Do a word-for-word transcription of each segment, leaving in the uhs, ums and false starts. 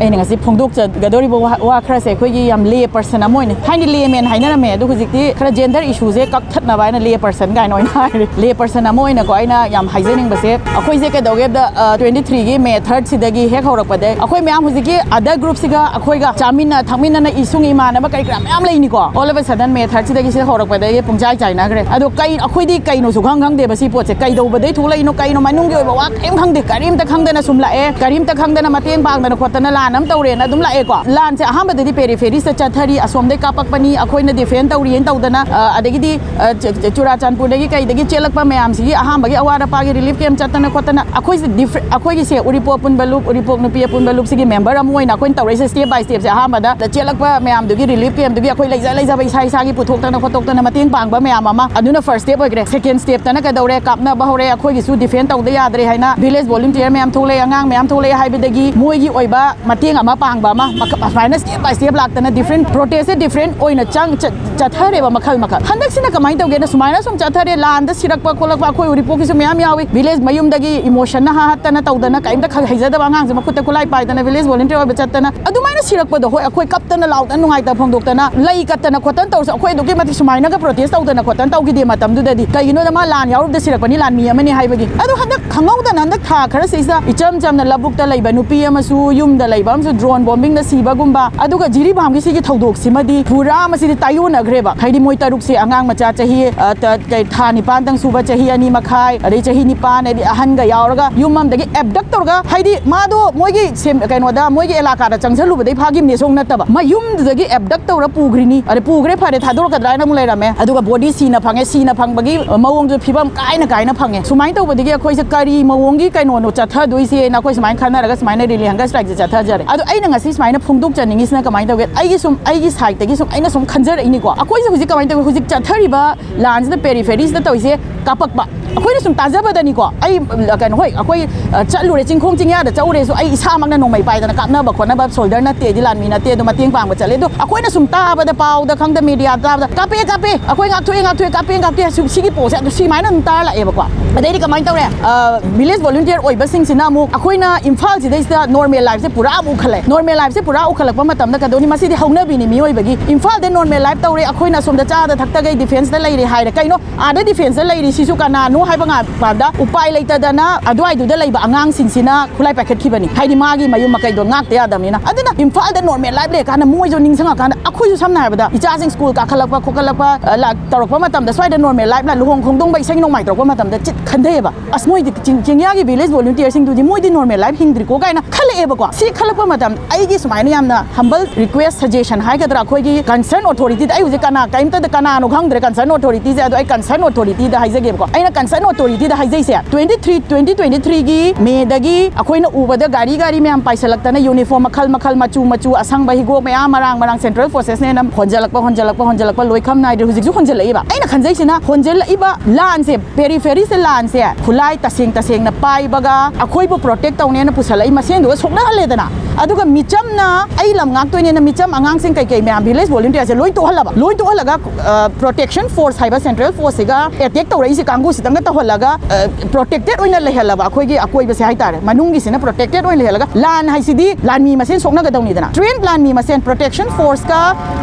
ꯑꯩꯅ ꯉꯁꯤ ꯐꯣꯡꯗꯣꯛꯆꯒꯗꯧꯔꯤꯕ ꯋꯥ ꯈꯔꯁꯦ ꯑꯩꯈꯣꯏꯒꯤ ꯌꯥꯝ ꯂꯦ ꯄꯔꯁꯟ ꯑꯃ ꯑꯣꯏꯅ, ꯊꯥꯏꯅꯗꯤ ꯂꯦ ꯃꯦꯟ ꯍꯥꯏꯅꯔꯝꯃꯦ, ꯑꯗꯣ ꯍꯧꯖꯤꯛꯇꯤ ꯈꯔ ꯖꯦꯟꯗꯔ ꯏꯁꯨꯁꯦ ꯀꯛꯊꯠꯅꯕ ꯍꯥꯏꯅ ꯂꯦ ꯄꯔꯁꯟ ꯀꯥꯏꯅ ꯑꯣꯏꯅ ꯍꯥꯏꯔꯦ꯫ ꯂꯦ ꯄꯔꯁꯟ ꯑꯃ ꯑꯣꯏꯅꯀꯣ ꯑꯩꯅ ꯌꯥꯝ ꯍꯥꯏꯖꯅꯤꯡꯕꯁꯦ, ꯑꯩꯈꯣꯏꯁꯦ ꯀꯩꯗꯧꯒꯦꯗ, ꯇ꯭ꯋꯦꯟꯇꯤ ꯊ꯭ꯔꯤꯒꯤ ꯃꯦ ꯊꯥꯔꯠꯁꯤꯗꯒꯤ ꯍꯦꯛ ꯍꯧꯔꯛꯄꯗ ꯑꯩꯈꯣꯏ ꯃꯌꯥꯝ ꯍꯧꯖꯤꯛꯀꯤ ꯑꯗꯔ ꯒ꯭ꯔꯨꯞꯁꯤꯒ ꯑꯩꯈꯣꯏꯒ ꯆꯥꯃꯤꯟꯅ ꯊꯛꯃꯤꯟꯅꯅ ꯏꯁꯨꯡ ꯏꯃꯥꯟꯅꯕ ꯀꯔꯤ ꯀꯔꯥ ꯃꯌꯥꯝ ꯂꯩꯅꯤꯀꯣ꯫ All of a sudden ꯃꯦ ꯊꯥꯔꯠꯁꯤꯗꯒꯤ ꯁꯤꯗ ꯍꯧꯔꯛꯄꯗꯒꯤ ꯄꯨꯡꯆꯥꯏ ꯆꯥꯏꯅꯈ꯭ꯔꯦ꯫ ꯑꯗꯣ ꯀꯩ ꯑꯩꯈꯣꯏꯗꯤ ꯀꯩꯅꯣ ꯁꯨꯈꯪ ꯈꯪꯗꯦꯕ ꯁꯤ ꯄꯣꯠꯁꯦ ꯀꯩꯗꯧꯕꯗꯩ ꯊꯣꯛꯂꯛꯏꯅꯣ, ꯀꯩꯅꯣ ꯃꯅꯨꯡꯒꯤ ꯑꯣꯏꯕ ꯋꯥ ꯀꯔꯤꯝ ꯈꯪꯗꯦ, ꯀꯔꯤꯝꯇ ꯈꯪꯗꯅ ꯁꯨꯝ ꯂꯥꯛꯑꯦ, ꯀꯔꯤꯝꯇ ꯈꯪꯗꯅ ꯃꯇꯦꯡ ꯄꯥꯡꯗꯅ ꯈꯣꯠꯇꯅ ꯂꯥꯟ ꯑꯃ ꯇꯧꯔꯦꯅ ꯑꯗꯨꯝ ꯂꯥꯛꯑꯦꯀꯣ꯫ ꯂꯥꯟꯁꯦ ꯑꯍꯥꯟꯕꯗꯗꯤ ꯄꯦꯔꯤꯐꯦꯔꯤꯁꯇ ꯆꯠꯊꯔꯤ, ꯑꯁꯣꯝꯗꯩ ꯀꯥꯞꯄꯛꯄꯅꯤ, ꯑꯩꯈꯣꯏꯅ ꯗꯤꯐꯦꯟ ꯇꯧꯔꯤꯅ ꯇꯧꯗꯅ, ꯑ, ꯑꯗꯒꯤꯗꯤ, ꯑ, ꯆ-, ꯆ-, ꯆꯨꯔꯥꯆꯥꯟꯄꯨꯔꯗꯒꯤ ꯀꯩꯗꯒꯤ ꯆꯦꯜꯂꯛꯄ ꯃꯌꯥꯝꯁꯤꯒꯤ ꯑꯍꯥꯟꯕꯒꯤ ꯑꯋꯥꯠ ꯑꯄꯥꯒꯤ ꯔꯤꯂꯤꯐ ꯀꯦꯝ ꯆꯠꯇꯅ ꯈꯣꯠꯇꯅ ꯑꯩꯈꯣꯏꯁꯦ ꯗꯤꯐ꯭ꯔꯦ-, ꯑꯩꯈꯣꯏꯒꯤꯁꯦ ꯎꯔꯤꯄꯣꯛ ꯑꯄꯨꯟꯕ ꯂꯨꯞ, ꯎꯔꯤꯄꯣꯛ ꯅꯨꯄꯤ ꯑꯄꯨꯟꯕ ꯂꯨꯞꯁꯤꯒꯤ ꯃꯦꯝꯕꯔ ꯑꯃ ꯑꯣꯏꯅ ꯑꯩꯈꯣꯏꯅ ꯇꯧꯔꯛꯏꯁꯦ ꯁ꯭ꯇꯦꯞ ꯕꯥꯏ ꯁ꯭ꯇꯦꯞꯁꯦ꯫ ꯑꯍꯥꯟꯕꯗ ꯆꯦꯜꯂꯛꯄ ꯃꯌꯥꯝꯗꯨꯒꯤ ꯔꯤꯂꯤꯐ ꯀꯦꯝꯗꯨꯒꯤ ꯑꯩꯈꯣꯏ ꯂꯩꯖ ꯂꯩꯖꯕ ꯏꯁꯥ ꯏꯁꯥꯒꯤ ꯄꯨꯊꯣꯛꯇꯅ ꯈꯣꯠꯇꯣꯛꯇꯅ ꯃꯇꯦꯡ ꯄꯥꯡꯕ ꯃꯌꯥꯝ ꯑꯃ, ꯑꯗꯨꯅ ꯐꯥꯔꯁ ꯁ꯭ꯇꯦꯞ ꯑꯣꯏꯈ꯭ꯔꯦ꯫ ꯁꯦꯀꯦꯟ ꯁ꯭ꯇꯦꯞꯇꯅ ꯀꯩꯗꯧꯔꯦ? ꯀꯥꯞꯅꯕ ꯍꯧꯔꯦ, ꯑꯩꯈꯣꯏꯒꯤꯁꯨ ꯗꯤꯐꯦꯟ ꯇꯧꯗ ꯌꯥꯗ꯭ꯔꯦ ꯍꯥꯏꯅ ꯚꯤꯂꯦꯖ ꯚꯣꯂꯨꯟꯇꯤꯌꯔ ꯃꯌꯥꯝ ꯊꯣꯛꯂꯛꯑꯦ, ꯑꯉꯥꯡ ꯃꯌꯥꯝ ꯊꯣꯛꯂꯛꯑꯦ ꯍꯥꯏꯕꯗꯒꯤ ꯃꯣꯏꯒꯤ ꯑꯣꯏꯕ ꯃꯇꯦꯡ ꯑꯃ ꯄꯥꯡꯕ ꯑꯃ, ꯃꯈ-, ꯑꯁꯨꯃꯥꯏꯅ ꯁ꯭ꯇꯦꯞ ꯕꯥꯏ ꯁ꯭ꯇꯦꯞ ꯂꯥꯛꯇꯅ ꯗꯤꯐ꯭ꯔꯦꯟ ꯄ꯭ꯔꯣꯇꯦꯁꯁꯦ ꯗꯤꯐ꯭ꯔꯦꯟ ꯑꯣꯏꯅ ꯆꯪ-, ꯆꯠ-, ꯆꯠꯊꯔꯦꯕ ꯃꯈꯜ ꯃꯈꯜ꯫ ꯍꯟꯗꯛꯁꯤꯅ ꯀꯃꯥꯏꯅ ꯇꯧꯒꯦꯅ ꯁꯨꯃꯥꯏꯅ ꯁꯨꯝ ꯆꯠꯊꯔꯦ, ꯂꯥꯟꯗ ꯁꯤꯔꯛꯄ ꯈꯣꯠꯂꯛꯄ ꯑꯩꯈꯣꯏ ꯎꯔꯤꯄꯣꯛꯀꯤꯁꯨ ꯃꯌꯥꯝ ꯌꯥꯎꯏ꯫ ꯚꯤꯂꯦꯖ ꯃꯌꯨꯝꯗꯒꯤ ꯏꯃꯣꯁꯟꯅ ꯍꯥ-, ꯍꯥꯠꯇꯅ ꯇꯧꯗꯅ ꯀꯔꯤꯝꯇ ꯈ-, ꯍꯩꯖꯗꯕ ꯑꯉꯥꯡꯁꯦ ꯃꯈꯨꯠꯇ ꯈꯨꯠꯂꯥꯏ ꯄꯥꯏꯗꯅ ꯚꯤꯂꯦꯖ ꯚꯣꯂꯨꯟꯇꯤꯌꯔ ꯑꯣꯏꯕ ꯆꯠꯇꯅ ꯑꯗꯨꯃꯥꯏꯅ ꯁꯤꯔꯛꯄꯗꯣ, ꯍꯣꯏ, ꯑꯩꯈꯣꯏ ꯀꯞꯇꯅ ꯂꯥꯎꯗꯅ ꯅꯨꯡꯉꯥꯏꯇꯕ ꯐꯣꯡꯗꯣꯛꯇꯅ ꯂꯩ ꯀꯠꯇꯅ ꯈꯣꯠꯇꯅ ꯇꯧꯔꯁꯨ ꯑꯩꯈꯣꯏ ꯑꯗꯨꯛꯀꯤ ꯃꯇꯤꯛ ꯁꯨꯃꯥꯏꯅꯒ ꯄ꯭ꯔꯣꯇꯦꯁ ꯇꯧꯗꯅ ꯈꯣꯠꯇꯅ ꯇꯧꯈꯤꯗꯦ ꯃꯇꯝꯗꯨꯗꯗꯤ꯫ ꯀꯩꯒꯤꯅꯣꯗ ꯃꯥ ꯂꯥꯟ ꯌꯥꯎꯔꯨꯕꯗ ꯁꯤꯔꯛꯄꯅꯤ, ꯂꯥꯟꯃꯤ ꯑꯃꯅꯤ ꯍꯥꯏꯕꯒꯤ꯫ ꯑꯗꯣ ꯍꯟꯗꯛ ꯈꯪꯍꯧꯗꯅ ꯍꯟꯗꯛ ꯊꯥ ꯈꯔ ꯁꯤꯁꯤꯗ ꯏꯆꯝ ꯆꯝꯅ ꯂꯧꯕꯨꯛꯇ ꯂꯩꯕ ꯅꯨꯄꯤ ꯑꯃꯁꯨ, ꯌꯨꯝꯗ ꯂꯩꯕ ꯑꯃꯁꯨ ꯗ꯭ꯔꯣꯟ ꯕꯣꯝꯕꯤꯡꯗ ꯁꯤꯕꯒꯨꯝꯕ, ꯑꯗꯨꯒ ꯖꯤꯔꯤꯕꯥꯝꯒꯤ ꯁꯤꯒꯤ ꯊꯧꯗꯣꯛꯁꯤꯃꯗꯤ ꯄꯨꯔꯥ ꯃꯁꯤꯗꯤ ꯇꯥꯏꯌꯣꯟꯅꯈ꯭ꯔꯦꯕ꯫ ꯍꯥꯏꯗꯤ ꯃꯣꯏ ꯇꯔꯨꯛꯁꯦ ꯑꯉꯥꯡ ꯃꯆꯥ ꯆꯍꯤ, ꯑ, ꯇ-, ꯀꯩ, ꯊꯥ ꯅꯤꯄꯥꯟꯗꯪ ꯁꯨꯕ, ꯆꯍꯤ ꯑꯅꯤ ꯃꯈꯥꯏ, ꯑꯗꯩ ꯆꯍꯤ ꯅꯤꯄꯥꯟ, ꯍꯥꯏꯗꯤ ꯑꯍꯟꯒ ꯌꯥꯎꯔꯒ ꯌꯨꯝ ꯑꯃꯗꯒꯤ ꯑꯦꯕꯗꯛ ꯇꯧꯔꯒ, ꯍꯥꯏꯗꯤ ꯃꯥꯗꯣ ꯃꯣꯏꯒꯤ ꯁꯦꯝ-, ꯀꯩꯅꯣꯗ, ꯃꯣꯏꯒꯤ ꯑꯦꯂꯥꯀꯥꯗ ꯆꯪꯁꯤꯜꯂꯨꯕꯗꯩ ꯐꯥꯈꯤꯕꯅꯦ ꯁꯣꯡ ꯅꯠꯇꯕ, ꯃꯌꯨꯝꯗꯨꯗꯒꯤ ꯑꯦꯕꯗꯛ ꯇꯧꯔ ꯄꯨꯈ꯭ꯔꯤꯅꯤ꯫ ꯑꯗꯩ ꯄꯨꯈ꯭ꯔꯦ, ꯐꯔꯦ, ꯊꯥꯗꯣꯔꯛꯀꯗ꯭ꯔꯥ ꯍꯥꯏꯅ ꯑꯃꯨꯛ ꯂꯩꯔꯝꯃꯦ꯫ ꯑꯗꯨꯒ ꯕꯣꯗꯤ ꯁꯤꯅ ꯐꯪꯉꯦ, ꯁꯤꯅ ꯐꯪꯕꯒꯤ ꯃꯑꯣꯡꯁꯨ ꯐꯤꯕꯝ ꯀꯥꯏꯅ ꯀꯥꯏꯅ ꯐꯪꯉꯦ꯫ ꯁꯨꯃꯥꯏꯅ ꯇꯧꯕꯗꯒꯤ ꯑꯩꯈꯣꯏꯁꯦ ꯀꯔꯤ ꯃꯑꯣꯡꯒꯤ ꯀꯩꯅꯣꯅꯣ ꯆꯠꯊꯗꯣꯏꯁꯦꯅ ꯑꯩꯈꯣꯏ ꯁꯨꯃꯥꯏꯅ ꯈꯟꯅꯔꯒ ꯁꯨꯃꯥꯏꯅ ꯔꯦꯂꯤ ꯍꯪꯒꯔ ꯁ꯭ꯇ꯭ꯔꯥꯏꯛꯁꯦ ꯆꯠꯊꯖꯔꯦ꯫ ꯑꯗꯣ ꯑꯩꯅ ꯉꯁꯤ ꯁꯨꯃꯥꯏꯅ ꯐꯣꯡꯗꯣꯛꯆꯅꯤꯡꯉꯤꯁꯤꯅ ꯀꯃꯥꯏꯅ ꯇꯧꯒꯦ? ꯑꯩꯒꯤ ꯁꯨꯝ, ꯑꯩꯒꯤ ꯁꯥꯏꯠꯇꯒꯤ ꯁꯨꯝ, ꯑꯩꯅ ꯁꯨꯝ ꯈꯟꯖꯔꯛꯏꯅꯤꯀꯣ꯫ ꯑꯩꯈꯣꯏꯁꯦ ꯍꯧꯖꯤꯛ ꯀꯃꯥꯏꯅ ꯇꯧꯏ? ꯍꯧꯖꯤꯛ ꯆꯠꯊꯔꯤꯕ ꯂꯥꯟꯁꯤꯗ, ꯄꯦꯔꯤꯐꯦꯔꯤꯁꯤꯗ ꯇꯧꯔꯤꯁꯦ, ꯀꯥꯞꯄꯛꯄ꯫ ꯑꯩꯈꯣꯏꯅ ꯁꯨꯝ ꯇꯥꯖꯕꯗꯅꯤꯀꯣ, ꯑꯩ, ꯀꯩꯅꯣ, ꯍꯣꯏ, ꯑꯩꯈꯣꯏ, ꯑ, ꯆꯠꯂꯨꯔꯦ, ꯆꯤꯡꯈꯣꯡ ꯆꯤꯡꯌꯥꯗ ꯆꯠꯂꯨꯔꯦꯁꯨ, ꯑꯩ ꯏꯁꯥꯃꯛꯅ ꯅꯣꯡꯃꯩ ꯄꯥꯏꯗꯅ ꯀꯥꯞꯅꯕ ꯈꯣꯠꯅꯕ ꯁꯣꯜꯗꯔ ꯅꯠꯇꯦ, ꯑꯩꯗꯤ ꯂꯥꯟꯃꯤ ꯅꯠꯇꯦ꯫ ꯑꯗꯣ ꯃꯇꯦꯡ ꯄꯥꯡꯕ ꯆꯠꯂꯦ꯫ ꯑꯗꯣ ꯑꯩꯈꯣꯏꯅ ꯁꯨꯝ ꯇꯥꯕꯗ, ꯄꯥꯎꯗ, ꯈꯪꯗ, ꯃꯦꯗꯤꯌꯥꯗ ꯇꯥꯕꯗ, "ꯀꯥꯞꯄꯛꯑꯦ, ꯀꯥꯞꯄꯛꯑꯦ, ꯑꯩꯈꯣꯏ ꯉꯥꯛꯊꯣꯛꯑꯦ, ꯉꯥꯛꯊꯣꯛꯑꯦ, ꯀꯥꯞꯄꯛꯑꯦ, ꯀꯥꯞꯄꯛꯑꯦ", ꯁꯨꯝ ꯁꯤꯒꯤ ꯄꯣꯠꯁꯦ ꯑꯗꯨ ꯁꯤꯃꯥꯏꯅ ꯑꯗꯨꯝ ꯇꯥꯔ ꯂꯥꯛꯑꯦꯕꯀꯣ꯫ ꯑꯗꯩꯗꯤ ꯀꯃꯥꯏꯅ ꯇꯧꯔꯦ? ꯑ, ꯚꯤꯂꯦꯖ ꯚꯣꯂꯨꯟꯇꯤꯌꯔ ꯑꯣꯏꯕꯁꯤꯡꯁꯤꯅ ꯑꯃꯨꯛ ꯑꯩꯈꯣꯏꯅ ꯏꯝꯐꯥꯜꯁꯤꯗꯩꯁꯤꯗ ꯅꯣꯔꯃꯦꯜ ꯂꯥꯏꯐꯁꯦ ꯄꯨꯔꯥ ꯑꯃꯨꯛ ꯎꯈꯠꯂꯛꯑꯦ꯫ ꯅꯣꯔꯃꯦꯜ ꯂꯥꯏꯐꯁꯦ ꯄꯨꯔꯥ ꯎꯈꯠꯂꯛꯄ ꯃꯇꯝꯗ ꯀꯩꯗꯧꯅꯤ? ꯃꯁꯤꯗꯤ ꯍꯧꯅꯕꯤꯅꯤ ꯃꯤꯑꯣꯏꯕꯒꯤ꯫ ꯏꯝꯐꯥꯜꯗ ꯅꯣꯔꯃꯦꯜ ꯂꯥꯏꯐ ꯇꯧꯔꯦ, ꯑꯩꯈꯣꯏꯅ ꯑꯁꯣꯝꯗ ꯆꯥꯗ ꯊꯛꯇꯈꯩ ꯗꯤꯐꯦꯟꯁꯇ ꯂꯩꯔꯦ ꯍꯥꯏꯔꯦ꯫ ꯀꯩꯅꯣ? ꯑꯥꯗ ꯗꯤꯐꯦꯟꯁꯇ ꯂꯩꯔꯤ ꯁꯤꯁꯨ ꯀꯅꯥꯅꯣ ꯍꯥꯏꯕ ꯉꯥ-, ꯀꯥꯟꯗ ꯎꯄꯥꯏ ꯂꯩꯇꯗꯅ ꯑꯗꯨꯋꯥꯏꯗꯨꯗ ꯂꯩꯕ ꯑꯉꯥꯡꯁꯤꯡꯁꯤꯅ ꯈꯨꯠꯂꯥꯏ ꯄꯥꯏꯈꯠꯈꯤꯕꯅꯤ꯫ ꯍꯥꯏꯗꯤ ꯃꯥꯒꯤ ꯃꯌꯨꯝ ꯃꯀꯩꯗꯣ ꯉꯥꯛꯇ ꯌꯥꯗꯕꯅꯤꯅ꯫ ꯑꯗꯨꯅ ꯏꯝꯐꯥꯜꯗ ꯅꯣꯔꯃꯦꯜ ꯂꯥꯏꯐ ꯂꯩꯔꯀꯥꯟꯗ ꯃꯣꯏꯁꯨ ꯅꯤꯡꯁꯤꯡꯉꯀꯥꯟꯗ, ꯑꯩꯈꯣꯏꯁꯨ ꯁꯝꯅ ꯍꯥꯏꯔꯕꯗ ꯏꯆꯥꯁꯤꯡ ꯁ꯭ꯀꯨꯜ ꯀꯥꯈꯠꯂꯛꯄ ꯈꯣꯠꯀꯠꯂꯛꯄ, ꯑ, ꯂꯥ-, ꯇꯧꯔꯛꯄ ꯃꯇꯝꯗ, ꯁ꯭ꯋꯥꯏꯗ ꯅꯣꯔꯃꯦꯜ ꯂꯥꯏꯐ ꯂꯥ-, ꯂꯨꯍꯣꯡ ꯈꯣꯡꯗꯣꯡꯕ, ꯏꯁꯩ ꯅꯣꯡꯃꯥꯏ ꯇꯧꯔꯛꯄ ꯃꯇꯝꯗ ꯆꯤꯠ ꯈꯟꯊꯩꯑꯕ꯫ "ꯑꯁ, ꯃꯣꯏꯗꯤ ꯆꯤꯡ-, ꯆꯤꯡꯌꯥꯒꯤ ꯚꯤꯂꯦꯖ ꯚꯣꯂꯨꯟꯇꯤꯌꯔꯁꯤꯡꯗꯨꯗꯤ ꯃꯣꯏꯗꯤ ꯅꯣꯔꯃꯦꯜ ꯂꯥꯏꯐ ꯍꯤꯡꯗ꯭ꯔꯤꯀꯣ" ꯀꯥꯏꯅ ꯈꯜꯂꯛꯑꯦꯕꯀꯣ꯫ ꯁꯤ ꯈꯜꯂꯛꯄ ꯃꯇꯝꯗ ꯑꯩꯒꯤ ꯁꯨꯃꯥꯏꯅ ꯌꯥꯝꯅ ꯍꯝꯕꯜ ꯔꯤꯀ꯭ꯋꯦꯁ, ꯁꯖꯦꯁꯟ ꯍꯥꯏꯒꯗ꯭ꯔꯥ, ꯑꯩꯈꯣꯏꯒꯤ ꯀꯟꯁꯔꯟ ꯑꯣꯊꯣꯔꯤꯇꯤꯗ, ꯑꯩ ꯍꯧꯖꯤꯛ ꯀꯅꯥ, ꯀꯩꯝꯇꯗ ꯀꯅꯥꯅꯣ ꯈꯪꯗ꯭ꯔꯦ, ꯀꯟꯁꯔꯟ ꯑꯣꯊꯣꯔꯤꯇꯤꯁꯦ, ꯑꯗꯣ ꯑꯩ ꯀꯟꯁꯔꯟ ꯑꯣꯊꯣꯔꯤꯇꯤꯗ ꯍꯥꯏꯖꯒꯦꯕꯀꯣ꯫ ꯑꯩꯅ concern ꯑꯣꯊꯣꯔꯤꯇꯤꯗ ꯍꯥꯏꯖꯩꯁꯦ, twenty three, twenty twenty three ꯒꯤ ꯃꯦꯗꯒꯤ ꯑꯩꯈꯣꯏꯅ ꯎꯕꯗ ꯒꯥꯔꯤ, ꯒꯥꯔꯤ ꯃꯌꯥꯝ ꯄꯥꯏꯁꯜꯂꯛꯇꯅ, ꯌꯨꯅꯤꯐꯣꯔꯝ ꯃꯈꯜ ꯃꯈꯜ, ꯃꯆꯨ ꯃꯆꯨ, ꯑꯁꯪꯕ, ꯍꯤꯒꯣꯛ, ꯃꯌꯥꯝ ꯃꯔꯥꯡ ꯃꯔꯥꯡ, ꯁꯦꯟꯇ꯭ꯔꯦꯜ ꯐꯣꯔꯁꯦꯁꯅꯦꯅ ꯍꯣꯟꯖꯜꯂꯛꯄ, ꯍꯣꯟꯖꯜꯂꯛꯄ, ꯍꯣꯟꯖꯜꯂꯛꯄ, ꯂꯣꯏꯈꯝ ꯅꯥꯏꯗ꯭ꯔꯦ꯫ ꯍꯧꯖꯤꯛꯁꯨ ꯍꯣꯟꯖꯜꯂꯛꯏꯕ꯫ ꯑꯩꯅ ꯈꯟꯖꯩꯁꯤꯅ, ꯍꯣꯟꯖꯜꯂꯛꯏꯕ ꯂꯥꯟꯁꯦ, ꯄꯦꯔꯤꯐꯦꯔꯤꯁꯇ ꯂꯥꯟꯁꯦ, ꯈꯨꯠꯂꯥꯏ ꯇꯁꯦꯡ ꯇꯁꯦꯡꯅ ꯄꯥꯏꯕꯒ, ꯑꯩꯈꯣꯏꯕꯨ ꯄ꯭ꯔꯣꯇꯦꯛ ꯇꯧꯅꯦꯅ ꯄꯨꯁꯜꯂꯛꯏ ꯃꯁꯦꯟꯗꯨꯒ ꯁꯣꯛꯅꯍꯜꯂꯦꯗꯅ꯫ ꯑꯗꯨꯒ ꯃꯤꯆꯝꯅ, ꯑꯩ ꯂꯝ ꯉꯥꯛꯇꯣꯏꯅꯦꯅ ꯃꯤꯆꯝ, ꯑꯉꯥꯡꯁꯤꯡ, ꯀꯩꯀꯩ ꯃꯌꯥꯝ, ꯚꯤꯂꯦꯖ ꯚꯣꯂꯨꯟꯇꯤꯌꯔꯁꯦ ꯂꯣꯏ ꯇꯣꯛꯍꯜꯂꯕ꯫ ꯂꯣꯏ ꯇꯣꯛꯍꯜꯂꯒ, ꯑ, ꯄ꯭ꯔꯣꯇꯦꯛꯁꯟ ꯐꯣꯔꯁ ꯍꯥꯏꯕ ꯁꯦꯟꯇ꯭ꯔꯦꯜ ꯐꯣꯔꯁꯁꯤꯒ ꯑꯦꯇꯦꯛ ꯇꯧꯔꯛꯏꯁꯦ ꯀꯥꯡꯕꯨꯁꯤꯗꯪꯒ ꯇꯧꯍꯜꯂꯒ, ꯑ, ꯄ꯭ꯔꯣꯇꯦꯛꯇꯦꯠ ꯑꯣꯏꯅ ꯂꯩꯍꯜꯂꯕ, ꯑꯩꯈꯣꯏꯒꯤ ꯑꯀꯣꯏꯕꯁꯦ ꯍꯥꯏꯇꯥꯔꯦ, ꯃꯅꯨꯡꯒꯤꯁꯤꯅ ꯄ꯭ꯔꯣꯇꯦꯛꯇꯦꯠ ꯑꯣꯏꯅ ꯂꯩꯍꯜꯂꯒ꯫ ꯂꯥꯟ ꯍꯥꯏꯁꯤꯗꯤ ꯂꯥꯟꯃꯤ ꯃꯁꯦꯟ ꯁꯣꯛꯅꯒꯗꯧꯅꯤꯗꯅ꯫ ꯇ꯭ꯔꯦꯟ ꯂꯥꯟꯃꯤ ꯃꯁꯦꯟ, ꯄ꯭ꯔꯣꯇꯦꯛꯁꯟ ꯐꯣꯔꯁꯀ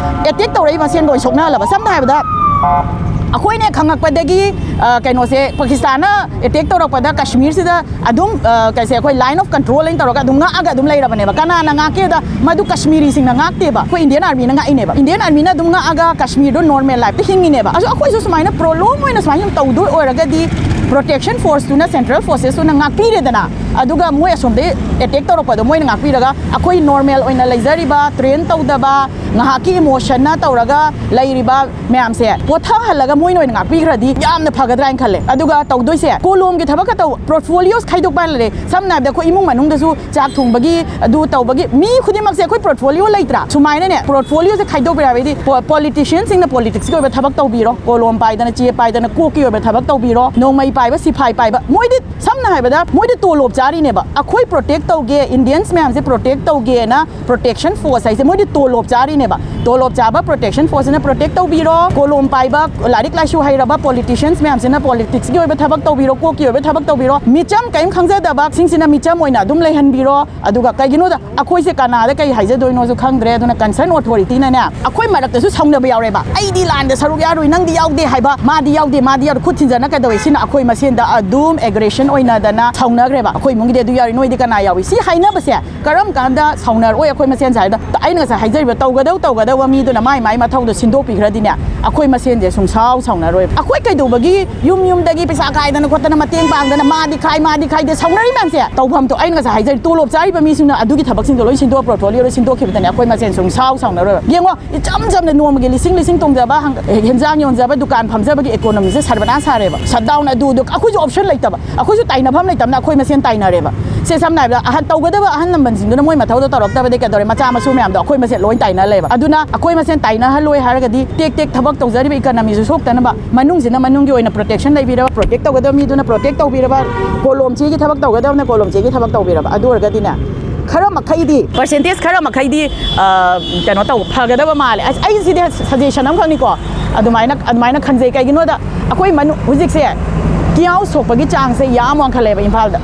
ꯑꯦꯇꯦꯛ ꯇꯧꯔꯛꯏ ꯃꯁꯦꯟ ꯂꯣꯏ ꯁꯣꯛꯅꯍꯜꯂꯕ꯫ ꯁꯝꯅ ꯍꯥꯏꯔꯕꯗ, ꯑꯩꯈꯣꯏꯅ ꯈꯪꯉꯛꯄꯗꯒꯤ, ꯑ, ꯀꯩꯅꯣꯁꯦ, ꯄꯥꯀꯤꯁꯇꯥꯟꯅ ꯑꯦꯇꯦꯛ ꯇꯧꯔꯛꯄꯗ ꯀꯥꯁꯃꯤꯔꯁꯤꯗ ꯑꯗꯨꯝ, ꯑ, ꯀꯩꯁꯦ, ꯑꯩꯈꯣꯏ line of control ꯍꯥꯏꯅ ꯇꯧꯔꯒ ꯑꯗꯨꯝ ꯉꯥꯛꯑꯒ ꯑꯗꯨꯝ ꯂꯩꯔꯕꯅꯦꯕ꯫ ꯀꯅꯥꯅ ꯉꯥꯛꯀꯦꯗ? ꯃꯗꯨ ꯀꯥꯁꯃꯤꯔꯤꯁꯤꯡꯅ ꯉꯥꯛꯇꯦꯕ, ꯑꯩꯈꯣꯏ ꯏꯟꯗꯤꯌꯟ ꯑꯥꯔꯃꯤꯅ ꯉꯥꯛꯏꯅꯦꯕ꯫ ꯏꯟꯗꯤꯌꯟ ꯑꯥꯔꯃꯤꯅ ꯑꯗꯨꯝ ꯉꯥꯛꯑꯒ ꯀꯥꯁꯃꯤꯔꯗꯣ ꯅꯣꯔꯃꯦꯜ ꯂꯥꯏꯐꯇ ꯍꯤꯡꯉꯤꯅꯦꯕ꯫ ꯑꯗꯣ ꯑꯩꯈꯣꯏꯁꯨ ꯁꯨꯃꯥꯏꯅ ꯄ꯭ꯔꯣꯂꯣꯡ ꯑꯣꯏꯅ ꯁꯨꯃꯥꯏꯅ ꯁꯨꯝ ꯇꯧꯗꯣꯏ ꯑꯣꯏꯔꯒꯗꯤ, ꯄ꯭ꯔꯣꯇꯦꯛꯁꯟ ꯐꯣꯔꯁꯇꯨꯅ, ꯁꯦꯟꯇ꯭ꯔꯦꯜ ꯐꯣꯔꯁꯦꯁꯇꯨꯅ ꯉꯥꯛꯄꯤꯔꯦꯗꯅ꯫ ꯑꯗꯨꯒ ꯃꯣꯏ ꯑꯁꯣꯝꯗꯒꯤ ꯑꯦꯇꯦꯛ ꯇꯧꯔꯛꯄꯗꯣ ꯃꯣꯏꯅ ꯉꯥꯛꯄꯤꯔꯒ, ꯑꯩꯈꯣꯏ ꯅꯣꯔꯃꯦꯜ ꯑꯣꯏꯅ ꯂꯩꯖꯔꯤꯕ, ꯇ꯭ꯔꯦꯟ ꯇꯧꯗꯕ, ꯉꯥꯏꯍꯥꯛꯀꯤ ꯏꯃꯣꯁꯟꯅ ꯇꯧꯔꯒ ꯂꯩꯔꯤꯕ ꯃꯌꯥꯝꯁꯦ ꯄꯣꯊꯥꯍꯜꯂꯒ ꯃꯣꯏꯅ ꯑꯣꯏꯅ ꯉꯥꯛꯄꯤꯈ꯭ꯔꯗꯤ ꯌꯥꯝꯅ ꯐꯒꯗ꯭ꯔꯥ ꯍꯥꯏꯅ ꯈꯜꯂꯦ꯫ ꯑꯗꯨꯒ ꯇꯧꯗꯣꯏꯁꯦ ꯀꯣꯂꯣꯝꯒꯤ ꯊꯕꯛ ꯈꯛꯇ, ꯄꯣꯔꯠꯐꯣꯂꯤꯑꯣꯁ ꯈꯥꯏꯗꯣꯛꯄ ꯍꯥꯏꯅ ꯂꯩꯔꯦ꯫ ꯁꯝꯅ ꯍꯥꯏꯔꯕꯗ ꯑꯩꯈꯣꯏ ꯏꯃꯨꯡ ꯃꯅꯨꯡꯗꯁꯨ ꯆꯥꯛ ꯊꯣꯡꯕꯒꯤ, ꯑꯗꯨ ꯇꯧꯕꯒꯤ, ꯃꯤ ꯈꯨꯗꯤꯡꯃꯛꯁꯦ ꯑꯩꯈꯣꯏ ꯄꯣꯔꯠꯐꯣꯂꯤꯑꯣ ꯂꯩꯇ꯭ꯔꯥ? ꯁꯨꯃꯥꯏꯅꯅꯦ ꯄꯣꯔꯠꯐꯣꯂꯤꯑꯣꯁꯦ ꯈꯥꯏꯗꯣꯛꯄꯤꯔ ꯍꯥꯏꯕꯗꯤ ꯄꯣ-, ꯄꯣꯂꯤꯇꯤꯁꯤꯌꯟꯁꯤꯡꯅ ꯄꯣꯂꯤꯇꯤꯛꯁꯀꯤ ꯑꯣꯏꯕ ꯊꯕꯛ ꯇꯧꯕꯤꯔꯣ, ꯀꯣꯂꯣꯝ ꯄꯥꯏꯗꯅ ꯆꯦ ꯄꯥꯏꯗꯅ ꯀꯣꯛꯀꯤ ꯑꯣꯏꯕ ꯊꯕꯛ ꯇꯧꯕꯤꯔꯣ, ꯅꯣꯡꯃꯩ ꯄꯥꯏꯕ ꯁꯤꯐꯥꯏ ꯄꯥꯏꯕ, ꯃꯣꯏꯗꯤ ꯁꯝꯅ ꯍꯥꯏꯔꯕꯗ ꯃꯣꯏꯗꯤ ꯇꯣꯂꯣꯞ ꯆꯥꯔꯤꯅꯦꯕ꯫ ꯑꯩꯈꯣꯏ ꯄ꯭ꯔꯣꯇꯦꯛ ꯇꯧꯒꯦ, ꯏꯟꯗꯤꯌꯟꯁ ꯃꯌꯥꯝꯁꯦ ꯄ꯭ꯔꯣꯇꯦꯛ ꯇꯧꯒꯦꯅ ꯄ꯭ꯔꯣꯇꯦꯛꯁꯟ ꯐꯣꯔꯁ ꯍꯥꯏꯁꯦ ꯃꯣꯏꯗꯤ ꯇꯣꯂꯣꯞ ꯆꯥꯔꯤꯅꯦꯕ꯫ ꯇꯣꯂꯣꯞ ꯆꯥꯕ ꯄ꯭ꯔꯣꯇꯦꯛꯁꯟ ꯐꯣꯔꯁꯁꯤꯅ ꯄ꯭ꯔꯣꯇꯦꯛ ꯇꯧꯕꯤꯔꯣ, ꯀꯣꯂꯣꯝ ꯄꯥꯏꯕ, ꯂꯥꯏꯔꯤꯛ ꯂꯥꯏꯁꯨ ꯍꯩꯔꯕ ꯄꯣꯂꯤꯇꯤꯁꯤꯌꯟꯁ ꯃꯌꯥꯝꯁꯤꯅ ꯄꯣꯂꯤꯇꯤꯛꯁꯀꯤ ꯑꯣꯏꯕ ꯊꯕꯛ ꯇꯧꯕꯤꯔꯣ, ꯀꯣꯛꯀꯤ ꯑꯣꯏꯕ ꯊꯕꯛ ꯇꯧꯕꯤꯔꯣ, ꯃꯤꯆꯝ ꯀꯔꯤꯝ ꯈꯪꯖꯗꯕꯁꯤꯡꯁꯤꯅ ꯃꯤꯆꯝ ꯑꯣꯏꯅ ꯑꯗꯨꯝ ꯂꯩꯍꯟꯕꯤꯔꯣ꯫ ꯑꯗꯨꯒ ꯀꯩꯒꯤꯅꯣꯗ ꯑꯩꯈꯣꯏꯁꯦ ꯀꯅꯥꯗ ꯀꯩ ꯍꯥꯏꯖꯗꯣꯏꯅꯣꯁꯨ ꯈꯪꯗ꯭ꯔꯦ꯫ ꯑꯗꯨꯅ ꯀꯟꯁꯔꯟ ꯑꯣꯊꯣꯔꯤꯇꯤꯅꯅꯦ ꯑꯩꯈꯣꯏ ꯃꯔꯛꯇꯁꯨ ꯁꯥꯎꯅꯕ ꯌꯥꯎꯔꯦꯕ꯫ "ꯑꯩꯗꯤ ꯂꯥꯟꯗ ꯁꯔꯨꯛ ꯌꯥꯔꯨꯏ, ꯅꯪꯗꯤ ꯌꯥꯎꯗꯦ" ꯍꯥꯏꯕ, "ꯃꯥꯗꯤ ꯌꯥꯎꯗꯦ, ꯃꯥꯗꯤ ꯌꯥꯎꯗꯦ", ꯈꯨꯠ ꯊꯤꯟꯖꯟꯅꯀꯗꯧꯋꯦ꯫ ꯁꯤꯅ ꯑꯩꯈꯣꯏ ꯃꯁꯦꯟꯗ ꯑꯗꯨꯝ ꯑꯦꯒ꯭ꯔꯦꯁꯟ ꯑꯣꯏꯅꯗꯅ ꯁꯥꯎꯅꯈ꯭ꯔꯦꯕ꯫ "ꯑꯩꯈꯣꯏ ꯏꯃꯨꯡꯒꯤꯗꯤ ꯑꯗꯨ ꯌꯥꯎꯔꯤ, ꯅꯣꯏꯗꯤ ꯀꯅꯥ ꯌꯥꯎꯏ?" ꯁꯤ ꯍꯥꯏꯅꯕꯁꯦ ꯀꯔꯝ ꯀꯥꯟꯗ ꯁꯥꯎꯅꯔꯣꯏ ꯑꯩꯈꯣꯏ ꯃꯁꯦꯟꯁꯦ ꯍꯥꯏꯕꯗ, ꯑꯩꯅ ꯉꯁꯥꯏ ꯍꯥꯏꯖꯔꯤꯕ ꯇꯧꯒꯗꯧ ꯇꯧꯒꯗꯧꯕ ꯃꯤꯗꯨꯅ ꯃꯥꯏ ꯃꯥꯏ ꯃꯊꯧꯗꯣ ꯁꯤꯟꯗꯣꯛꯄꯤꯈ꯭ꯔꯗꯤꯅꯦ, ꯑꯩꯈꯣꯏ ꯃꯁꯦꯟꯁꯦ ꯁꯨꯡꯁꯥꯎ ꯁꯥꯎꯅꯔꯣꯏꯕ꯫ ꯑꯩꯈꯣꯏ ꯀꯩꯗꯧꯕꯒꯤ ꯌꯨꯝ ꯌꯨꯝꯗꯒꯤ ꯄꯩꯁꯥ ꯈꯥꯏꯗꯅ ꯈꯣꯠꯇꯅ ꯃꯇꯦꯡ ꯄꯥꯡꯗꯅ ꯃꯥꯗꯤ ꯈꯥꯏ, ꯃꯥꯗꯤ ꯈꯥꯏꯗꯦ ꯁꯥꯎꯅꯔꯤ ꯃꯌꯥꯝꯁꯦ? ꯇꯧꯐꯝ ꯊꯣꯛ-, ꯑꯩꯅ ꯉꯁꯥꯏ ꯍꯥꯏꯖꯔꯤ, ꯇꯣꯂꯣꯞ ꯆꯥꯔꯤꯕ ꯃꯤꯁꯤꯡꯅ ꯑꯗꯨꯒꯤ ꯊꯕꯛꯁꯤꯡꯗꯣ ꯂꯣꯏ ꯁꯤꯟꯗꯣꯛꯑ ꯄꯣꯔꯠꯐꯣꯂꯤꯑꯣꯗꯣ ꯁꯤꯟꯗꯣꯛꯈꯤꯕꯗꯅꯦ ꯑꯩꯈꯣꯏ ꯃꯁꯦꯟ ꯁꯨꯡꯁꯥꯎ ꯁꯥꯎꯅꯔꯣꯏꯕ꯫ ꯌꯦꯡꯉꯣ, ꯏꯆꯝ ꯆꯝꯅ ꯅꯣꯡꯃꯒꯤ ꯂꯤꯁꯤꯡ ꯂꯤꯁꯤꯡ ꯇꯣꯡꯖꯕ ꯍꯪ-, ꯍꯦꯟꯖꯥꯡ ꯌꯣꯟꯖꯕ ꯗꯨꯀꯥꯟ ꯐꯝꯖꯕꯒꯤ ꯏꯀꯣꯅꯣꯃꯤꯁꯦ ꯁꯔꯕꯅꯥꯁ ꯁꯥꯔꯦꯕ꯫ ꯁꯠ ꯗꯥꯎꯟ ꯑꯗꯨ ꯑꯗꯨ ꯑꯩꯈꯣꯏꯁꯨ ꯑꯣꯞꯁꯟ ꯂꯩꯇꯕ, ꯑꯩꯈꯣꯏꯁꯨ ꯇꯥꯏꯅꯐꯝ ꯂꯩꯇꯕꯅ ꯑꯩꯈꯣꯏ ꯃꯁꯦꯟ ꯇꯥꯏꯅꯔꯦꯕ꯫ ꯁꯦ ꯁꯝꯅ ꯍꯥꯏꯔꯕꯗ ꯑꯍꯟ ꯇꯧꯒꯗꯕ ꯑꯍꯜ ꯂꯃꯟꯁꯤꯡꯗꯨꯅ ꯃꯣꯏ ꯃꯊꯧꯗꯣ ꯇꯧꯔꯛꯇꯕꯗꯒꯤ ꯀꯩꯗꯧꯔꯦ, ꯃꯆꯥ ꯃꯁꯨ ꯃꯌꯥꯝꯗꯣ ꯑꯩꯈꯣꯏ ꯃꯁꯦꯟ ꯂꯣꯏ ꯇꯥꯏꯅ ꯂꯩꯕ꯫ ꯑꯗꯨꯅ ꯑꯩꯈꯣꯏ ꯃꯁꯦꯟ ꯇꯥꯏꯅꯍꯜꯂꯣꯏ ꯍꯥꯏꯔꯒꯗꯤ ꯇꯦꯛ ꯇꯦꯛ ꯊꯕꯛ ꯇꯧꯖꯔꯤꯕ ꯏꯀꯅꯃꯤꯁꯨ ꯁꯣꯛꯇꯅꯕ, ꯃꯅꯨꯡꯁꯤꯅ ꯃꯅꯨꯡꯒꯤ ꯑꯣꯏꯅ ꯄ꯭ꯔꯣꯇꯦꯛꯁꯟ ꯂꯩꯕꯤꯔꯕ, ꯄ꯭ꯔꯣꯇꯦꯛ ꯇꯧꯒꯗꯕ ꯃꯤꯗꯨꯅ ꯄ꯭ꯔꯣꯇꯦꯛ ꯇꯧꯕꯤꯔꯕ, ꯀꯣꯂꯣꯝ ꯆꯦꯒꯤ ꯊꯕꯛ ꯇꯧꯒꯗꯕꯅ ꯀꯣꯂꯣꯝ ꯆꯦꯒꯤ ꯊꯕꯛ ꯇꯧꯕꯤꯔꯕ꯫ ꯑꯗꯨ ꯑꯣꯏꯔꯒꯗꯤꯅꯦ, ꯈꯔ ꯃꯈꯩꯗꯤ, ꯄꯔꯁꯦꯟꯇꯦꯖ ꯈꯔ ꯃꯈꯩꯗꯤ, ꯑ, ꯀꯩꯅꯣ ꯇꯧꯕ ꯐꯒꯗꯕ ꯃꯥꯜꯂꯦ꯫ ꯑꯁ, ꯑꯩ ꯁꯤꯗꯤ ꯁꯖꯦꯁꯟ ꯑꯃꯈꯛꯅꯤꯀꯣ, ꯑꯗꯨꯃꯥꯏꯅ, ꯑꯗꯨꯃꯥꯏꯅ ꯈꯟꯖꯩ꯫ ꯀꯩꯒꯤꯅꯣꯗ ꯑꯩꯈꯣꯏ ꯃꯅꯨ-, ꯍꯧꯖꯤꯛꯁꯦ ꯀꯤꯌꯥꯎ ꯁꯣꯛꯄꯒꯤ ꯆꯥꯡꯁꯦ ꯌꯥꯝ ꯋꯥꯡꯈꯠꯂꯦꯕ ꯏꯝꯐꯥꯜꯗ꯫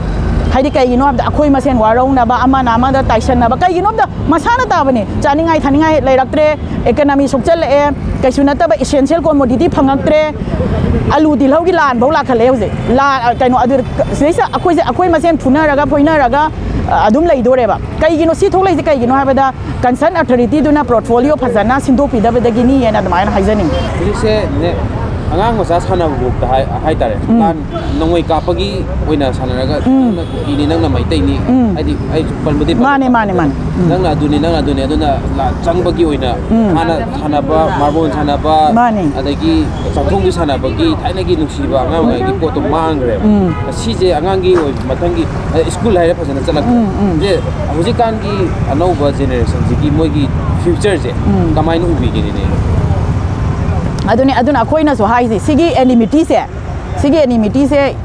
ꯍꯥꯏꯗꯤ ꯀꯩꯒꯤꯅꯣ ꯍꯥꯏꯕꯗ ꯑꯩꯈꯣꯏ ꯃꯁꯦꯟ ꯋꯥꯔꯧꯅꯕ, ꯑꯃꯅ ꯑꯃꯗ ꯇꯥꯏꯁꯟꯅꯕ꯫ ꯀꯩꯒꯤꯅꯣ ꯍꯥꯏꯕꯗ ꯃꯁꯥꯅ ꯇꯥꯕꯅꯤ, ꯆꯥꯅꯤꯡꯉꯥꯏ ꯊꯛꯅꯤꯡꯉꯥꯏ ꯂꯩꯔꯛꯇ꯭ꯔꯦ, ꯏꯀꯅꯃꯤ ꯁꯣꯛꯆꯜꯂꯛꯑꯦ, ꯀꯩꯁꯨ ꯅꯠꯇꯕ ꯏꯁꯦꯟꯁꯤꯌꯦꯜ ꯀꯣꯃꯣꯗꯤꯇꯤ ꯐꯪꯉꯛꯇ꯭ꯔꯦ, ꯑꯂꯨ ꯇꯤꯜꯍꯧꯒꯤ ꯂꯥꯟꯐꯧ ꯂꯥꯛꯈꯠꯂꯛꯑꯦ ꯍꯧꯖꯤꯛ꯫ ꯂꯥ-, ꯀꯩꯅꯣ, ꯑꯗꯨ ꯁꯤꯗꯩꯁꯤꯗ ꯑꯩꯈꯣꯏꯁꯦ ꯑꯩꯈꯣꯏ ꯃꯁꯦꯟ ꯐꯨꯅꯔꯒ ꯐꯣꯏꯅꯔꯒ, ꯑ, ꯑꯗꯨꯝ ꯂꯩꯗꯣꯔꯦꯕ꯫ ꯀꯩꯒꯤꯅꯣ ꯁꯤ ꯊꯣꯛꯂꯛꯏꯁꯦ? ꯀꯩꯒꯤꯅꯣ ꯍꯥꯏꯕꯗ ꯀꯟꯁꯔꯟ ꯑꯣꯊꯣꯔꯤꯇꯤꯗꯨꯅ ꯄꯣꯔꯠꯐꯣꯂꯤꯑꯣ ꯐꯖꯅ ꯁꯤꯟꯗꯣꯛꯄꯤꯗꯕꯗꯒꯤꯅꯤꯅ ꯑꯗꯨꯃꯥꯏꯅ ꯍꯥꯏꯖꯅꯤꯡꯉꯤ꯫ ꯍꯧꯖꯤꯛꯁꯦ ꯅꯦ-, ꯑꯉꯥꯡ ꯃꯆꯥ ꯁꯥꯟꯅꯕꯐꯥꯎꯗ ꯍꯥꯏ ꯍꯥꯏꯇꯥꯔꯦ, ꯎꯝ꯫ ꯂꯥꯟ ꯅꯣꯡꯃꯩ ꯀꯥꯞꯄꯒꯤ ꯑꯣꯏꯅ ꯁꯥꯟꯅꯔꯒ, ꯎꯝ꯫ "ꯅꯪꯅ ꯀꯨꯀꯤꯅꯤ, ꯅꯪꯅ ꯃꯩꯇꯩꯅꯤ", ꯎꯝ꯫ ꯍꯥꯏꯗꯤ ꯑꯩ ꯄꯟꯕꯗꯤ ꯄꯜꯂꯦ꯫ ꯃꯥꯅꯦ, ꯃꯥꯅꯦ, ꯃꯥꯅꯦ꯫ ꯎꯝ꯫ "ꯅꯪꯅ ꯑꯗꯨꯅꯤ, ꯅꯪꯅ ꯑꯗꯨꯅꯤ", ꯑꯗꯨꯅ ꯂꯥꯟ ꯆꯪꯕꯒꯤ ꯑꯣꯏꯅ ꯎꯝ꯫ ꯍꯥꯟꯅ ꯁꯥꯟꯅꯕ, ꯃꯥꯔꯕꯣꯜ ꯁꯥꯟꯅꯕ, ꯃꯥꯅꯦ꯫ ꯑꯗꯒꯤ ꯆꯥꯛꯊꯣꯡꯕꯤ ꯁꯥꯟꯅꯕꯒꯤ ꯊꯥꯏꯅꯒꯤ ꯅꯨꯡꯁꯤꯕ ꯑꯉꯥꯡ ꯑꯣꯏꯔꯤꯉꯩꯒꯤ ꯄꯣꯠꯇꯣ ꯃꯥꯡꯈ꯭ꯔꯦꯕ꯫ ꯎꯝ꯫ ꯁꯤꯁꯦ ꯑꯉꯥꯡꯒꯤ ꯑꯣꯏꯕ ꯃꯊꯪꯒꯤ, ꯑ, ꯁ꯭ꯀꯨꯜ ꯍꯥꯏꯔꯦ ꯐꯖꯅ ꯆꯠꯂꯛꯇ꯭ꯔꯦ꯫ ꯎꯝ, ꯎꯝ꯫ ꯁꯦ ꯍꯧꯖꯤꯛꯀꯥꯟꯒꯤ ꯑꯅꯧꯕ ꯖꯦꯅꯦꯔꯦꯁꯟꯁꯤꯒꯤ ꯃꯣꯏꯒꯤ ꯐ꯭ꯌꯨꯆꯔꯁꯦ ꯎꯝ꯫ ꯀꯃꯥꯏꯅ ꯎꯕꯤꯒꯦꯅꯦ? ꯑꯗꯨꯅꯦ, ꯑꯗꯨꯅ ꯑꯩꯈꯣꯏꯅꯁꯨ ꯍꯥꯏꯁꯦ, ꯁꯤꯒꯤ ꯑꯦꯅꯤꯃꯤꯇꯤꯁꯦ, ꯁꯤꯒꯤ ꯑꯦꯅꯤꯃꯤꯇꯤꯁꯦ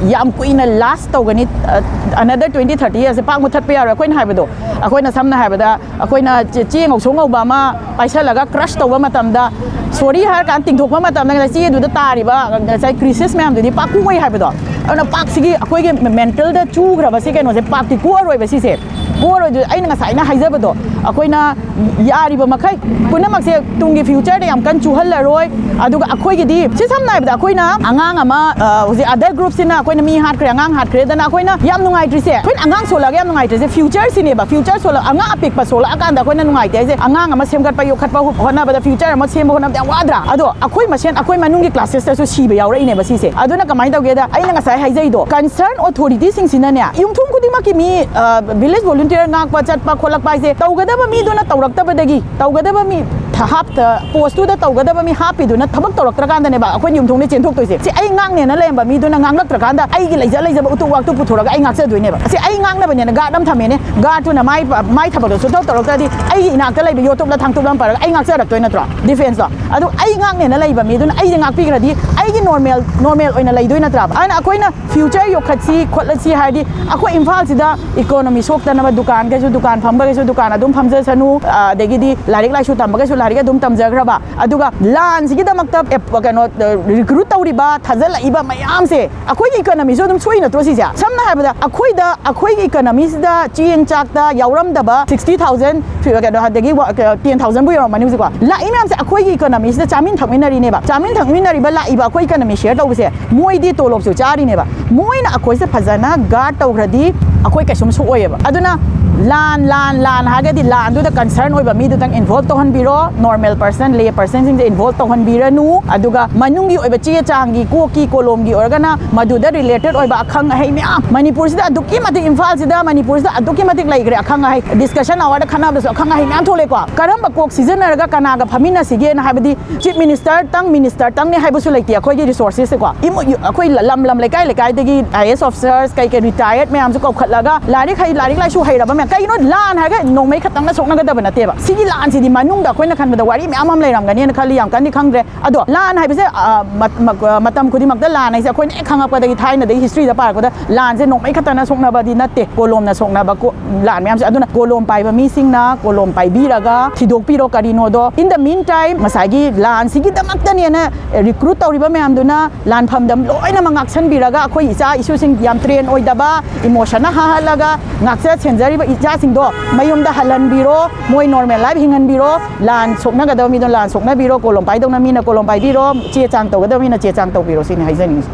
ꯌꯥꯝ ꯀꯨꯏꯅ ꯂꯥꯁ ꯇꯧꯒꯅꯤ, ꯑ, another twenty thirty yearsꯁꯦ ꯄꯥꯛ ꯃꯨꯊꯠꯄ ꯌꯥꯔꯣꯏ꯫ ꯑꯩꯈꯣꯏꯅ ꯍꯥꯏꯕꯗꯣ, ꯑꯩꯈꯣꯏꯅ ꯁꯝꯅ ꯍꯥꯏꯔꯕꯗ, ꯑꯩꯈꯣꯏꯅ ꯆꯦ-, ꯆꯦ ꯉꯧꯁꯣꯛ ꯉꯧꯕ ꯑꯃ ꯄꯥꯏꯁꯜꯂꯒ ꯀ꯭ꯔꯁ ꯇꯧꯕ ꯃꯇꯝꯗ, ꯁꯣꯔꯤ ꯍꯥꯏꯔ ꯀꯥꯟꯗ ꯇꯤꯡꯊꯣꯛꯄ ꯃꯇꯝꯗ ꯆꯦꯗꯨꯗ ꯇꯥꯔꯤꯕ ꯉꯁꯥꯏ ꯀ꯭ꯔꯤꯁꯦꯁ ꯃꯌꯥꯝꯗꯨꯗꯤ ꯄꯥꯛ ꯀꯣꯛꯑꯣꯏ ꯍꯥꯏꯕꯗꯣ꯫ ꯑꯗꯨꯅ ꯄꯥꯛ ꯁꯤꯒꯤ ꯑꯩꯈꯣꯏꯒꯤ ꯃꯦꯟꯇꯦꯜꯗ ꯆꯨꯈ꯭ꯔꯕ ꯁꯤ ꯀꯩꯅꯣꯁꯦ ꯄꯥꯛꯇꯤ ꯀꯣꯛꯑꯔꯣꯏꯕ ꯁꯤꯁꯦ꯫ ꯀꯣꯛꯑꯔꯣꯏꯗꯣꯏ-, ꯑꯩꯅ ꯉꯁꯥꯏꯅ ꯍꯥꯏꯖꯕꯗꯣ, ꯑꯩꯈꯣꯏꯅ ꯌꯥꯔꯤꯕ ꯃꯈꯩ ꯄꯨꯝꯅꯃꯛꯁꯦ ꯇꯨꯡꯒꯤ ꯐ꯭ꯌꯨꯆꯔꯗ ꯌꯥꯝ ꯀꯟꯅ ꯆꯨꯍꯜꯂꯔꯣꯏ꯫ ꯑꯗꯨꯒ ꯑꯩꯈꯣꯏꯒꯤꯗꯤ ꯁꯤ ꯁꯝꯅ ꯍꯥꯏꯔꯕꯗ ꯑꯩꯈꯣꯏꯅ ꯑꯉꯥꯡ ꯑꯃ, ꯑ, ꯍꯧꯖꯤꯛ ꯑꯗꯔ ꯒ꯭ꯔꯨꯞꯁꯤꯅ ꯑꯩꯈꯣꯏꯅ ꯃꯤ ꯍꯥꯠꯈ꯭ꯔꯦ, ꯑꯉꯥꯡ ꯍꯥꯠꯈ꯭ꯔꯦꯗꯅ ꯑꯩꯈꯣꯏꯅ ꯌꯥꯝ ꯅꯨꯡꯉꯥꯏꯇ꯭ꯔꯤꯁꯦ, ꯑꯩꯈꯣꯏꯅ ꯑꯉꯥꯡ ꯁꯣꯜꯂꯛꯑꯒ ꯌꯥꯝ ꯅꯨꯡꯉꯥꯏꯇ꯭ꯔꯤꯁꯦ ꯐ꯭ꯌꯨꯆꯔꯁꯤꯅꯦꯕ꯫ ꯐ꯭ꯌꯨꯆꯔ ꯁꯣꯜꯂꯛ-, ꯑꯉꯥꯡ ꯑꯄꯤꯛꯄ ꯁꯣꯜꯂꯛꯑꯀꯥꯟꯗ ꯑꯩꯈꯣꯏꯅ ꯅꯨꯡꯉꯥꯏꯇꯦ ꯍꯥꯏꯁꯦ, ꯑꯉꯥꯡ ꯑꯃ ꯁꯦꯝꯒꯠꯄ ꯌꯣꯛꯈꯠꯄ ꯍꯣꯠꯅꯕꯗ, ꯐ꯭ꯌꯨꯆꯔ ꯑꯃ ꯁꯦꯝꯕ ꯍꯣꯠꯅꯕꯗ ꯌꯥꯝ ꯋꯥꯗ꯭ꯔꯥ? ꯑꯗꯣ ꯑꯩꯈꯣꯏ ꯃꯁꯦꯟ, ꯑꯩꯈꯣꯏ ꯃꯅꯨꯡꯒꯤ ꯀ꯭ꯂꯥꯁꯦꯁꯇꯁꯨ ꯁꯤꯕ ꯌꯥꯎꯔꯛꯏꯅꯦꯕ ꯁꯤꯁꯦ꯫ ꯑꯗꯨꯅ ꯀꯃꯥꯏꯅ ꯇꯧꯒꯦꯗ, ꯑꯩꯅ ꯉꯁꯥꯏ ꯍꯥꯏꯖꯩꯗꯣ, ꯀꯟꯁꯔꯟ ꯑꯣꯊꯣꯔꯤꯇꯤꯁꯤꯡꯁꯤꯅꯅꯦ, ꯌꯨꯝꯊꯣꯡ ꯈꯨꯗꯤꯡꯃꯛꯀꯤ ꯃꯤ, ꯑ, ꯚꯤꯂꯦꯖ ꯚꯣꯂꯨꯟꯇꯤꯌꯔ ꯉꯥꯛꯄ ꯆꯠꯄ ꯈꯣꯠꯂꯛꯄ ꯍꯥꯏꯁꯦ, ꯇꯧꯒꯗꯕ ꯃꯤꯗꯨꯅ ꯇꯧꯔꯛꯇꯕꯗꯒꯤ, ꯇꯧꯒꯗꯕ ꯃꯤ ꯊ-, ꯍꯥꯞ-, ꯊ-, ꯄꯣꯁꯇꯨꯗ ꯇꯧꯒꯗꯕ ꯃꯤ ꯍꯥꯞꯄꯤꯗꯨꯅ ꯊꯕꯛ ꯇꯧꯔꯛꯇ꯭ꯔꯀꯥꯟꯗꯅꯦꯕ ꯑꯩꯈꯣꯏꯅ ꯌꯨꯝꯊꯣꯡꯗ ꯆꯦꯟꯊꯣꯛꯇꯣꯏꯁꯦ꯫ ꯁꯤ ꯑꯩ ꯉꯥꯛꯅꯦꯅ ꯂꯩꯔꯝꯕ ꯃꯤꯗꯨꯅ ꯉꯥꯡꯂꯛꯇ꯭ꯔꯀꯥꯟꯗ ꯑꯩꯒꯤ ꯂꯩꯖ ꯂꯩꯖꯕ ꯎꯇꯨꯞ ꯋꯥꯇꯨꯞ ꯄꯨꯊꯣꯔꯒ ꯑꯩ ꯉꯥꯛꯆꯗꯣꯏꯅꯦꯕ꯫ ꯁꯤ ꯑꯩ ꯉꯥꯛꯅꯕꯅꯦꯅ ꯒꯥꯔꯗ ꯑꯃ ꯊꯝꯃꯦꯅꯦ, ꯒꯥꯔꯗꯇꯨꯅ ꯃꯥꯏ, ꯃꯥꯏ ꯊꯕꯛꯇꯣ ꯁꯨꯡꯇꯧ ꯇꯧꯔꯛꯇ꯭ꯔꯗꯤ ꯑꯩꯒꯤ ꯏꯅꯥꯛꯇ ꯂꯩꯕ ꯌꯣꯇꯨꯞꯂ ꯊꯥꯡꯇꯨꯞꯂ ꯑꯃ ꯄꯥꯏꯔꯒ ꯑꯩ ꯉꯥꯛꯆꯔꯛꯇꯣꯏ ꯅꯠꯇ꯭ꯔꯣ? ꯗꯤꯐꯦꯟꯁꯇꯣ꯫ ꯑꯗꯨ ꯑꯩ ꯉꯥꯛꯅꯦꯅ ꯂꯩꯕ ꯃꯤꯗꯨꯅ ꯑꯩꯁꯦ ꯉꯥꯛꯄꯤꯈ꯭ꯔꯗꯤ ꯑꯩꯒꯤ ꯅꯣꯔꯃꯦꯜ, ꯅꯣꯔꯃꯦꯜ ꯑꯣꯏꯅ ꯂꯩꯗꯣꯏ ꯅꯠꯇ꯭ꯔꯕ? ꯑꯗꯨꯅ ꯑꯩꯈꯣꯏꯅ ꯐ꯭ꯌꯨꯆꯔ ꯌꯣꯛꯈꯠꯁꯤ ꯈꯣꯠꯂꯁꯤ ꯍꯥꯏꯔꯗꯤ ꯑꯩꯈꯣꯏ ꯏꯝꯐꯥꯜꯁꯤꯗ ꯏꯀꯣꯅꯣꯃꯤ ꯁꯣꯛꯇꯅꯕ ꯗꯨꯀꯥꯟꯈꯩꯁꯨ ꯗꯨꯀꯥꯟ ꯐꯝꯕꯈꯩꯁꯨ ꯗꯨꯀꯥꯟ ꯑꯗꯨꯝ ꯐꯝꯖꯁꯅꯨ, ꯑꯗꯒꯤꯗꯤ ꯂꯥꯏꯔꯤꯛ ꯂꯥꯏꯁꯨ ꯇꯝꯕꯈꯩꯁꯨ ꯂꯥꯏꯔꯤꯛ ꯑꯗꯨꯝ ꯇꯝꯖꯈ꯭ꯔꯕ, ꯑꯗꯨꯒ ꯂꯥꯟꯁꯤꯒꯤꯗꯃꯛꯇ ꯑꯦꯞ-, ꯀꯩꯅꯣ, ꯔꯤꯀ꯭ꯔꯨꯠ ꯇꯧꯔꯤꯕ, ꯊꯥꯖꯤꯜꯂꯛꯏꯕ ꯃꯌꯥꯝꯁꯦ ꯑꯩꯈꯣꯏꯒꯤ ꯏꯀꯣꯅꯣꯃꯤꯁꯨ ꯑꯗꯨꯝ ꯁꯣꯛꯏ ꯅꯠꯇ꯭ꯔꯣ ꯁꯤꯁꯦ? ꯁꯝꯅ ꯍꯥꯏꯔꯕꯗ ꯑꯩꯈꯣꯏꯗ, ꯑꯩꯈꯣꯏꯒꯤ ꯏꯀꯣꯅꯣꯃꯤꯁꯤꯗ ꯆꯦꯡ ꯆꯥꯛꯇ ꯌꯥꯎꯔꯝꯗꯕ sixty thousand, ꯀꯩꯅꯣ, ꯑꯗꯒꯤ ꯋꯥ-, ꯀꯩꯅꯣ, ten thousandꯕꯨ ꯌꯧꯔꯝꯃꯅꯤ ꯍꯧꯖꯤꯛꯀꯣ꯫ ꯂꯥꯛꯏ ꯃꯌꯥꯝꯁꯦ ꯑꯩꯈꯣꯏꯒꯤ ꯏꯀꯣꯅꯣꯃꯤꯁꯤꯗ ꯆꯥꯃꯤꯟ ꯊꯛꯃꯤꯟꯅꯔꯤꯅꯦꯕ꯫ ꯆꯥꯃꯤꯟ ꯊꯛꯃꯤꯟꯅꯔꯤꯕ ꯂꯥꯛꯏꯕ ꯑꯩꯈꯣꯏ ꯏꯀꯣꯅꯣꯃꯤ ꯁꯤꯌꯔ ꯇꯧꯕꯁꯦ ꯃꯣꯏꯗꯤ ꯇꯣꯂꯣꯞꯁꯨ ꯆꯥꯔꯤꯅꯦꯕ꯫ ꯃꯣꯏꯅ ꯑꯩꯈꯣꯏꯁꯦ ꯐꯖꯅ ꯒꯥꯔꯗ ꯇꯧꯈ꯭ꯔꯗꯤ ꯑꯩꯈꯣꯏ ꯀꯩꯁꯨꯝ ꯁꯣꯛꯑꯣꯏꯌꯦꯕ꯫ ꯑꯗꯨꯅ ꯂꯥꯟ ꯂꯥꯟ ꯂꯥꯟ ꯍꯥꯏꯔꯒꯗꯤ ꯂꯥꯟꯗꯨꯗ concern ꯑꯣꯏꯕ ꯃꯤꯗꯨꯗꯪ involve ꯇꯧꯍꯟꯕꯤꯔꯣ꯫ Normal person, lay personꯁꯤꯡꯁꯦ involve ꯇꯧꯍꯟꯕꯤꯔꯅꯨ꯫ ꯑꯗꯨꯒ ꯃꯅꯨꯡꯒꯤ ꯑꯣꯏꯕ ꯆꯦ ꯆꯥꯡꯒꯤ, ꯀꯣꯛꯀꯤ ꯀꯣꯂꯣꯝꯒꯤ ꯑꯣꯏꯔꯒꯅ ꯃꯗꯨꯗ related ꯑꯣꯏꯕ ꯑꯈꯪ ꯑꯍꯩ ꯃꯌꯥꯝ, ꯃꯅꯤꯄꯨꯔꯁꯤꯗ ꯑꯗꯨꯛꯀꯤ ꯃꯇꯤꯛ, ꯏꯝꯐꯥꯜꯁꯤꯗ, ꯃꯅꯤꯄꯨꯔꯁꯤꯗ ꯑꯗꯨꯛꯀꯤ ꯃꯇꯤꯛ ꯂꯩꯈ꯭ꯔꯦ ꯑꯈꯪ ꯑꯍꯩ꯫ Discussion hourꯗ ꯈꯟꯅꯕꯗꯁꯨ ꯑꯈꯪ ꯑꯍꯩ ꯃꯌꯥꯝ ꯊꯣꯛꯂꯛꯑꯦꯀꯣ꯫ ꯀꯔꯝꯕ ꯀꯣꯛ ꯁꯤꯖꯤꯟꯅꯔꯒ ꯀꯅꯥꯒ ꯐꯝꯃꯤꯟꯅꯁꯤꯒꯦꯅ ꯍꯥꯏꯕꯗꯤ Chief Ministerꯇꯪ, Ministerꯇꯪꯅꯦ ꯍꯥꯏꯕꯁꯨ ꯂꯩꯇꯦ ꯑꯩꯈꯣꯏꯒꯤ resourcesꯁꯦꯀꯣ꯫ ꯏꯃꯨ-, ꯏ-, ꯑꯩꯈꯣꯏ ꯂ-, ꯂꯝ ꯂꯝ, ꯂꯩꯀꯥꯏ ꯂꯩꯀꯥꯏꯗꯒꯤ I A S officers, ꯀꯩ ꯀꯩ retired ꯃꯌꯥꯝꯁꯨ ꯀꯧꯈꯠꯂꯒ ꯂꯥꯏꯔꯤꯛ ꯍꯩ, ꯂꯥꯏꯔꯤꯛ ꯂꯥꯏꯁꯨ ꯍꯩꯔꯕ ꯃꯌꯥꯝ꯫ ꯀꯩꯅꯣ, ꯂꯥꯟ ꯍꯥꯏꯔꯒ ꯅꯣꯡꯃꯩ ꯈꯛꯇꯪꯅ ꯁꯣꯛꯅꯒꯗꯕ ꯅꯠꯇꯦꯕ꯫ ꯁꯤꯒꯤ ꯂꯥꯟꯁꯤꯗꯤ ꯃꯅꯨꯡꯗ ꯑꯩꯈꯣꯏꯅ ꯈꯟꯕꯗ ꯋꯥꯔꯤ ꯃꯌꯥꯝ ꯑꯃ ꯂꯩꯔꯝꯒꯅꯤꯅ ꯈꯜꯂꯤ, ꯌꯥꯝ ꯀꯟꯅꯗꯤ ꯈꯪꯗ꯭ꯔꯦ꯫ ꯑꯗꯣ ꯂꯥꯟ ꯍꯥꯏꯕꯁꯦ, ꯑ, ꯃꯠ-, ꯃ-, ꯑ, ꯃꯇꯝ ꯈꯨꯗꯤꯡꯃꯛꯇ ꯂꯥꯟ ꯍꯥꯏꯁꯦ ꯑꯩꯈꯣꯏꯅ ꯍꯦꯛ ꯈꯪꯉꯛꯄꯗꯒꯤ, ꯊꯥꯏꯅꯗꯒꯤ historyꯗ ꯄꯥꯔꯛꯄꯗ ꯂꯥꯟꯁꯦ ꯅꯣꯡꯃꯩ ꯈꯛꯇꯅ ꯁꯣꯛꯅꯕꯗꯤ ꯅꯠꯇꯦ, ꯀꯣꯂꯣꯝꯅ ꯁꯣꯛꯅꯕ ꯀꯣ-, ꯂꯥꯟ ꯃꯌꯥꯝꯁꯦ꯫ ꯑꯗꯨꯅ ꯀꯣꯂꯣꯝ ꯄꯥꯏꯕ ꯃꯤꯁꯤꯡꯅ ꯀꯣꯂꯣꯝ ꯄꯥꯏꯕꯤꯔꯒ ꯊꯤꯗꯣꯛꯄꯤꯔꯣ ꯀꯔꯤꯅꯣꯗꯣ꯫ In the meantime, ꯉꯁꯥꯏꯒꯤ ꯂꯥꯟꯁꯤꯒꯤꯗꯃꯛꯇꯅꯦꯅ recruit ꯇꯧꯔꯤꯕ ꯃꯌꯥꯝꯗꯨꯅ ꯂꯥꯟꯐꯝꯗ ꯂꯣꯏꯅꯃꯛ ꯉꯥꯛꯁꯟꯕꯤꯔꯒ, ꯑꯩꯈꯣꯏ ꯏꯆꯥ ꯏꯁꯨꯁꯤꯡ ꯌꯥꯝ train ꯑꯣꯏꯗꯕ, emotionꯅ ꯍꯥꯍꯜꯂꯒ ꯉꯥꯛꯆ ꯁꯦꯟꯖꯔꯤꯕ ꯏꯆꯥꯁꯤꯡꯗꯣ ꯃꯌꯨꯝꯗ ꯍꯜꯍꯟꯕꯤꯔꯣ, ꯃꯣꯏ normal life ꯍꯤꯡꯍꯟꯕꯤꯔꯣ, ꯂꯥꯟ ꯁꯣꯛꯅꯒꯗꯕ ꯃꯤꯗꯣ ꯂꯥꯟ ꯁꯣꯛꯅꯕꯤꯔꯣ, ꯀꯣꯂꯣꯝ ꯄꯥꯏꯗꯧꯅ ꯃꯤꯅ ꯀꯣꯂꯣꯝ ꯄꯥꯏꯕꯤꯔꯣ, ꯆꯦ ꯆꯥꯡ ꯇꯧꯒꯗꯕ ꯃꯤꯅ ꯆꯦ ꯆꯥꯡ ꯇꯧꯕꯤꯔꯣ, ꯁꯤꯅꯤ ꯍꯥꯏꯖꯅꯤꯡꯉꯤꯁꯦ꯫